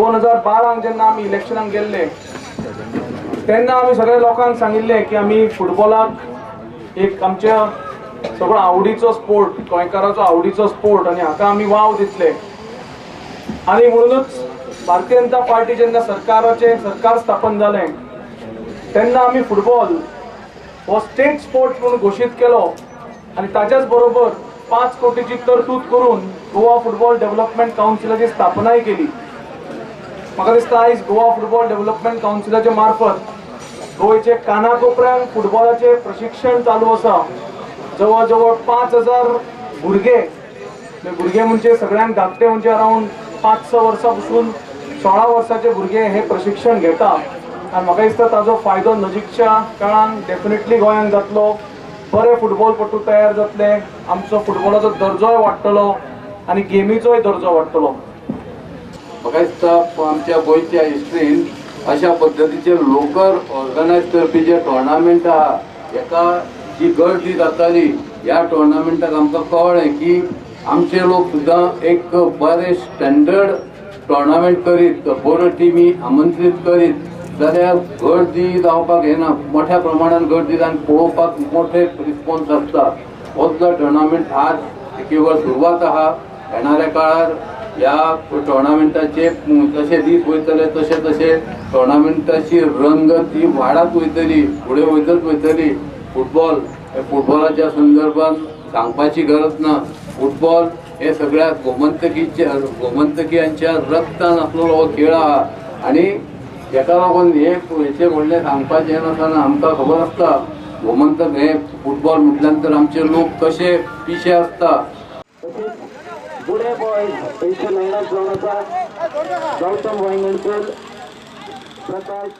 2012 जेन्ना आमी इलेक्शनाक गेल्ले तेन्ना आमी सगळ्या लोकांक सांगिल्लें की आमी फुटबॉलाक एक आमच्या सगळो आवडीचो स्पोर्ट, गोंयकाराचो आवडीचो स्पोर्ट आनी हाका आमी वाव दितले. आनी म्हणूनच भारतीय जनता पार्टी जेन्ना सरकार स्थापन जालें तेन्ना आमी फुटबॉल हो स्टेट स्पोर्ट म्हणून घोशीत केलो आनी ताच्याच बरोबर 5 कोटीची तरतूद करून गोवा फुटबॉल डेव्हलपमेंट कावन्सिलाची स्थापनाय केली. म्हाका दिसता आयज गोवा फुटबॉल डेव्हलपमेंट कावन्सिलाचे मार्फत गोंयचे कानाकोपऱ्यान फुटबॉलाचें प्रशिक्षण चालू आसा. जवळ जवळ 5000 भुरगे, भुरगे म्हणजे सगळ्यांक धाकटे म्हणजे अरावंड 5-6 वर्सां पसून 16 वर्साचे भुरगे हे प्रशिक्षण घेता आनी म्हाका दिसता ताजो फायदो नजीकच्या काळान डेफिनेटली गोंयांत जातलो. बरे फुटबॉलपटू तयार जातले, आमचो फुटबॉलाचो दर्जोय वाडटलो आनी गेमीचोय दर्जो वाडटलो. म्हाका दिसता आमच्या गोंयच्या हिस्ट्रीन अशा पद्दतीचे लोकल ऑर्गनायज करपी जे टोर्नामेंट आहा हेका जी गर्दी जाताली ह्या टोर्नामेंटाक आमकां कळ्ळें की आमचे लोक सुद्दां एक बरे स्टँडर्ड टोर्नामेंट करीत, बऱ्यो टिमी आमंत्रीत करीत जाल्यार गर्दी जावपाक येना, मोठ्या प्रमाणान गर्दी जावन पळोवपाक मोठे रिस्पॉन्स आसता. हो सुद्दां टोर्नामेंट आज केवळ सुरवात आहा. येणाऱ्या काळार ह्या टोर्नामेंटाचे जशे दीस वयतले तशे तशे टोर्नामेंटाची रंगत ही वाडत वयतली, फुडें वयतच वयतली. फुटबॉल हे फुटबॉलाच्या संदर्भात सांगपाची गरज ना. फुटबॉल हे सगळ्या गोमंतकियांच्या रक्तान आसलेलो हो खेळ आहा आनी हेका लागून हे हेचे व्हडलें सांगपाचें हें नासतना आमकां खबर आसता गोमंतक हे फुटबॉल म्हटल्यान तर आमचे लोक कशे पिशे आसता. गुडे बॉयज हेची लायनअप जावन आसा. गौतम वायंगणकर, प्रकाश.